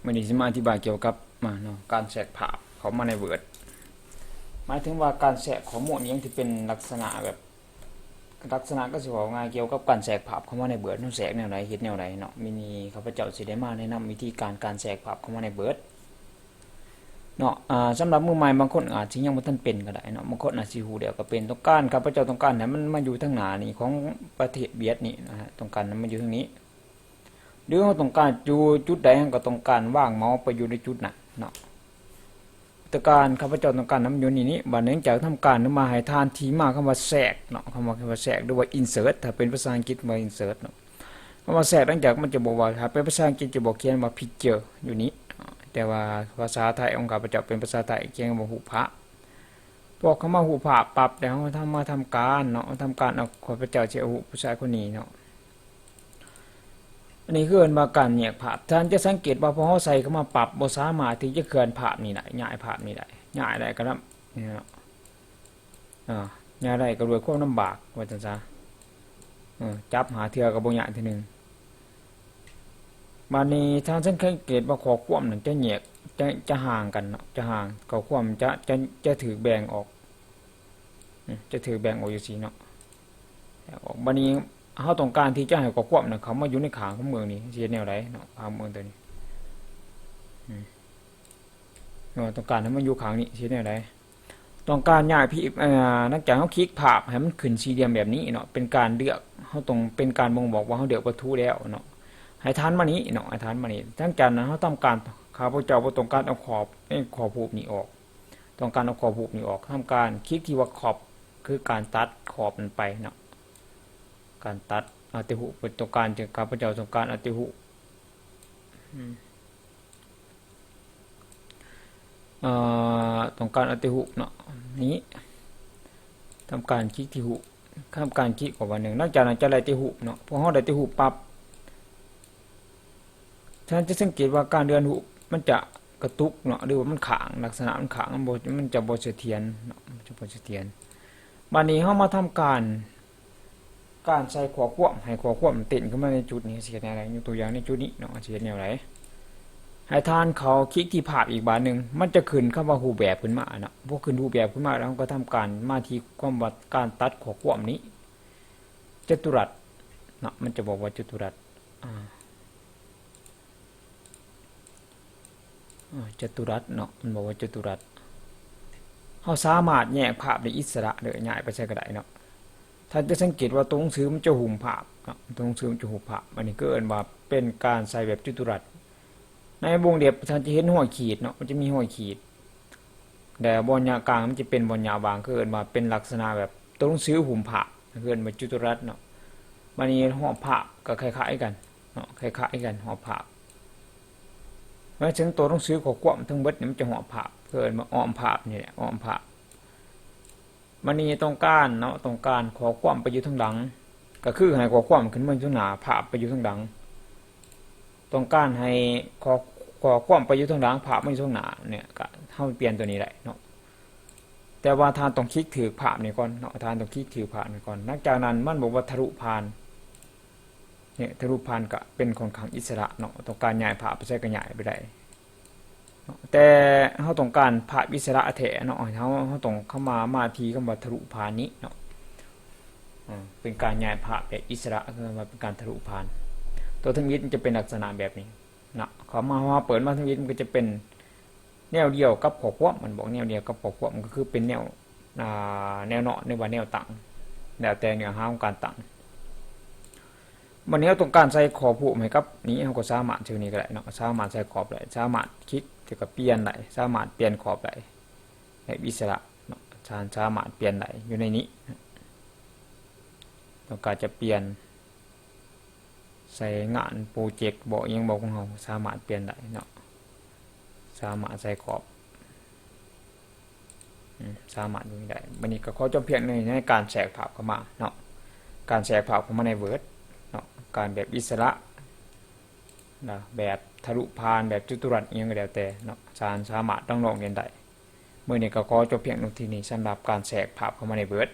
ມື້ນີ້ຊິມາອະທິບາຍກ່ຽວກັບ ມາເນາະ ການແຊກພາບເຂົ້າມາໃນ Word ໝາຍເຖິງວ່າການແຊກຂໍ້ມູນອີ່ຫຍັງທີ່ເປັນລັກສະນະແບບ ລັກສະນະກໍຊິເວົ້າງ່າຍກ່ຽວກັບການແຊກພາບເຂົ້າມາໃນ Word ເຮົາແຊກແນວໃດ ເຮັດແນວໃດເນາະ. ມື້ນີ້ຂ້າພະເຈົ້າຊິໄດ້ມາແນະນຳວິທີການ ການແຊກພາບເຂົ້າມາໃນ Word ເນາະ. ອາ ສຳລັບມືໃໝ່ບາງຄົນອາດຊິຍັງບໍ່ທັນເປັນກໍໄດ້ເນາະ, ບາງຄົນອາດຊິຮູ້ແລ້ວກໍເປັນ. ຕ້ອງການ ຂ້າພະເຈົ້າຕ້ອງການໃຫ້ມັນມາຢູ່ທາງໜ້ານີ້ຂອງປະເທດຫວຽດນີ້ນະ, ຕ້ອງການໃຫ້ມັນຢູ່ທາງນີ້ ຫຼືເຮົາຕ້ອງການຢູ່ຈຸດໃດ ເຮົາກໍຕ້ອງການວາງເມົາສ໌ໄປຢູ່ໃນຈຸດນັ້ນເນາະ. ຕ້ອງການ ຂ້າພະເຈົ້າຕ້ອງການໃຫ້ມັນຢູ່ນີ້ນີ້. ບາດນີ້ຈະທຳການມາໃຫ້ທ່ານທີ່ມາຄຳວ່າແຊກເນາະ, ຄຳວ່າ ຄຳວ່າແຊກ ຫຼືວ່າ insert ຖ້າເປັນພາສາອັງກິດວ່າ insert ເນາະ. ຄຳວ່າແຊກ ຫຼັງຈາກມັນຈະບອກວ່າ ຖ້າເປັນພາສາອັງກິດຈະບອກຂຽນວ່າ picture ຢູ່ນີ້, ແຕ່ວ່າພາສາໄທຂອງຂ້າພະເຈົ້າເປັນພາສາໄທ ຂຽນວ່າຮູບພະ. ພວກເຂົາມາຮູບພາບປັບແລ້ວ ເຮົາທຳ ມາທຳການເນາະ, ທຳການເອົາ ຂ້າພະເຈົ້າຊິເອົາຮູບຜູ້ຊາຍຄົນນີ້ເນາະ. ອັນນີ້ຄືເອີ້ນວ່າການແຍກພາບ. ທ່ານຈະສັງເກດວ່າ ພໍເຮົາໃສ່ເຂົ້າມາປັບ ບໍ່ສາມາດທີ່ຈະເຄື່ອນພາບນີ້ໄດ້, ຍ້າຍພາບນີ້ໄດ້, ຍ້າຍໄດ້ກໍນຳ ນີ້ເນາະ. ອາ ຍ້າຍໄດ້ກໍດ້ວຍຄວາມລຳບາກ ວ່າຊັ້ນຊະ. ເອີ ຈັບຫ້າເທື່ອກໍບໍ່ຍ້າຍເທື່ອໜຶ່ງ. ບາດນີ້ທ່ານສັງເກດວ່າຂໍ້ຄວາມນັ້ນຈະແຍກ ຈະ ຈະຫ່າງກັນເນາະ, ຈະຫ່າງ, ຂໍ້ຄວາມຈະ ຈະ ຈະຖືກແບ່ງອອກ, ອືມ ຈະຖືກແບ່ງອອກຈັ່ງຊີ້ເນາະ, ແບ່ງອອກ. ບາດນີ້ເຮົາຕ້ອງການທີ່ຈະໃຫ້ຂໍ້ຄວາມນັ້ນເຂົ້າມາຢູ່ໃນຂ້າງຂອງເມືອງນີ້ ຊິເຮັດແນວໃດເນາະ, ຂ້າງເມືອງຕົວນີ້ ອືມ ເນາະ, ຕ້ອງການໃຫ້ມັນຢູ່ຂ້າງນີ້ ຊິເຮັດແນວໃດ? ຕ້ອງການຍ້າຍພີບ ເອີ ຫຼັງຈາກເຮົາຄລິກພາບໃຫ້ມັນຂຶ້ນສີ່ຫຼ່ຽມແບບນີ້ເນາະ, ເປັນການເລືອກ, ເຮົາຕ້ອງເປັນການບົ່ງບອກວ່າເຮົາເລືອກວັດຖຸແລ້ວເນາະ. ໃຫ້ທ່ານມານີ້ເນາະ, ໃຫ້ທ່ານມານີ້. ຫຼັງຈາກນັ້ນເຮົາທຳການ, ຂ້າພະເຈົ້າບໍ່ຕ້ອງການເອົາຂອບ ເອີ ຂອບຮູບນີ້ອອກ, ຕ້ອງການເອົາຂອບຮູບນີ້ອອກ, ທຳການຄລິກທີ່ວ່າ crop ຄືການຕັດຂອບມັນໄປເນາະ, ການຕັດເອົາແຕ່ຮູບ. ເພິ່ນຕ້ອງການ ຂ້າພະເຈົ້າຕ້ອງການເອົາແຕ່ຮູບ ອືມ ເອີ ຕ້ອງການເອົາແຕ່ຮູບເນາະ, ນີ້ ທຳການຄລິກທີ່ຮູບ, ທຳການຄລິກອອກບາດໜຶ່ງ. ຫຼັງຈາກນັ້ນຈະໄດ້ແຕ່ຮູບເນາະ, ພໍເຮົາໄດ້ແຕ່ຮູບປັບ ທ່ານຈະສັງເກດວ່າການເລື່ອນຮູບມັນຈະກະຕຸກເນາະ ຫຼືວ່າມັນຄ້າງ, ລັກສະນະມັນຄ້າງ, ມັນບໍ່ ມັນຈະບໍ່ສະຖຽນເນາະ, ມັນຈະບໍ່ສະຖຽນ. ບາດນີ້ເຮົາມາທຳການ ການໃສ່ຂໍ້ຄວາມ ໃຫ້ຂໍ້ຄວາມເຕັ້ນຂຶ້ນມາໃນຈຸດນີ້ ຊິເຮັດແນວໃດ? ຍົກຕົວຢ່າງໃນຈຸດນີ້ເນາະ ຊິເຮັດແນວໃດ? ໃຫ້ທ່ານເຂົ້າຄລິກທີ່ພາບອີກບາດໜຶ່ງ, ມັນຈະຂຶ້ນຄຳວ່າຮູບແບບຂຶ້ນມາເນາະ. ພໍຂຶ້ນຮູບແບບຂຶ້ນມາແລ້ວ ເຮົາກໍທຳການມາທີ່ຄຳວ່າການຕັດຂໍ້ຄວາມນີ້ ຈັດຕຸລັດເນາະ, ມັນຈະບອກວ່າຈັດຕຸລັດ ອາ ອາ ຈັດຕຸລັດເນາະ, ມັນບອກວ່າຈັດຕຸລັດ. ເຮົາສາມາດແຍກພາບໄດ້ອິດສະຫຼະເດີ, ຍ້າຍໄປໃສກໍໄດ້ເນາະ. ທ່ານຈະສັງເກດວ່າຕົວໜັງສືມັນຈະຫຸ້ມພາບເນາະ, ຕົວໜັງສືມັນຈະຫຸ້ມພາບ. ອັນນີ້ກໍເອີ້ນວ່າເປັນການໃສ່ແບບຈັດຕຸລັດ. ໃນວົງເລັບທ່ານຈະເຫັນຮອຍຂີດເນາະ, ມັນຈະມີຮອຍຂີດ ແລະ ບ່ອນຫຍ້າກາງມັນຈະເປັນບ່ອນຫຍ້າຫວ່າງ, ຄືເອີ້ນວ່າເປັນລັກສະນະແບບຕົວໜັງສືຫຸ້ມພາບ, ເອີ້ນວ່າຈັດຕຸລັດເນາະ. ບາດນີ້ຮອບພາບກໍຄ້າຍໆກັນເນາະ, ຄ້າຍໆກັນ ຮອບພາບ. ໝາຍເຖິງຕົວໜັງສືຂໍ້ຄວາມທັງເບິດນີ້ມັນຈະຮອບພາບ, ເອີ້ນວ່າອ້ອມພາບນີ້ແຫຼະ, ອ້ອມພາບ. ບາດນີ້ຕ້ອງການເນາະ, ຕ້ອງການຂໍ້ຄວາມໄປຢູ່ທາງຫຼັງ, ກໍຄືໃຫ້ຂໍ້ຄວາມຂຶ້ນມາຢູ່ທາງໜ້າ, ພາບໄປຢູ່ທາງຫຼັງ. ຕ້ອງການໃຫ້ຂໍ້ ຂໍ້ຄວາມໄປຢູ່ທາງຫຼັງ, ພາບມາຢູ່ທາງໜ້າເນຍ, ກໍເຮົາປ່ຽນຕົວນີ້ໄດ້ເນາະ. ແຕ່ວ່າທ່ານຕ້ອງຄລິກຖືກພາບນີ້ກ່ອນເນາະ, ທ່ານຕ້ອງຄລິກຖືກພາບນີ້ກ່ອນ. ຫຼັງຈາກນັ້ນມັນບອກວ່າທະລຸຜ່ານເນຍ, ທະລຸຜ່ານກໍເປັນຂ້ອນຂ້າງອິດສະຫຼະເນາະ, ຕ້ອງການຍ້າຍພາບໄປໃສກໍຍ້າຍໄປໄດ້ເນາະ. ແຕ່ເຮົາຕ້ອງການພາບອິດສະຫຼະແທ້ເນາະ, ເຮົາ ເຮົາຕ້ອງເຂົ້າມາ ມາທີ່ຄຳວ່າທະລຸຜ່ານນີ້ເນາະ. ອາ ເປັນການຍ້າຍພາບແບບອິດສະຫຼະ, ຄືວ່າເປັນການທະລຸຜ່ານ. ຕົວທຳອິດມັນຈະເປັນລັກສະນະແບບນີ້ເນາະ. ເຂົ້າມາ ເຮົາເປີດມາທຳອິດ ມັນກໍຈະເປັນແນວດຽວກັບຂໍ້ຄວາມ, ມັນບອກແນວດຽວກັບຂໍ້ຄວາມ, ມັນກໍຄືເປັນແນວ ອາ ແນວນອນ ຫຼືວ່າແນວຕັ້ງ, ແລ້ວແຕ່ເນື້ອຫາຂອງການຕັ້ງ. ບັດນີ້ເຮົາຕ້ອງການໃສ່ຂອບຮູບໃຫ້ກັບນີ້, ເຮົາກໍສາມາດໃສ່ນີ້ກໍໄດ້ເນາະ, ສາມາດໃສ່ຂອບໄດ້, ສາມາດຄລິກແລ້ວກໍປ່ຽນໄດ້, ສາມາດປ່ຽນຂອບໄດ້ ແບບອິດສະຫຼະເນາະ, ທ່ານສາມາດປ່ຽນໄດ້ຢູ່ໃນນີ້. ຕ້ອງການຈະປ່ຽນໃສ່ງານໂປຣເຈັກບໍ ອີ່ຫຍັງບໍຂອງເຮົາ ສາມາດປ່ຽນໄດ້ເນາະ, ສາມາດໃສ່ຂອບ ອືມ ສາມາດຢູ່ນີ້ໄດ້. ບັດນີ້ກໍຂໍຈົບພຽງເທົ່ານີ້ໃນການແຊກພາບເຂົ້າມາເນາະ, ການແຊກພາບເຂົ້າມາໃນ Word ເນາະ, ການແບບອິດສະຫຼະ ນະ ແບບທະລຸຜ່ານ ແບບຈັດຕຸລັດ ອີ່ຫຍັງກໍແລ້ວແຕ່ເນາະ, ທ່ານສາມາດດາວໂຫຼດຫຼິ້ນໄດ້. ມື້ນີ້ກໍຂໍຈົບພຽງເທົ່ານີ້ສຳລັບການແຊກພາບເຂົ້າມາໃນ Word.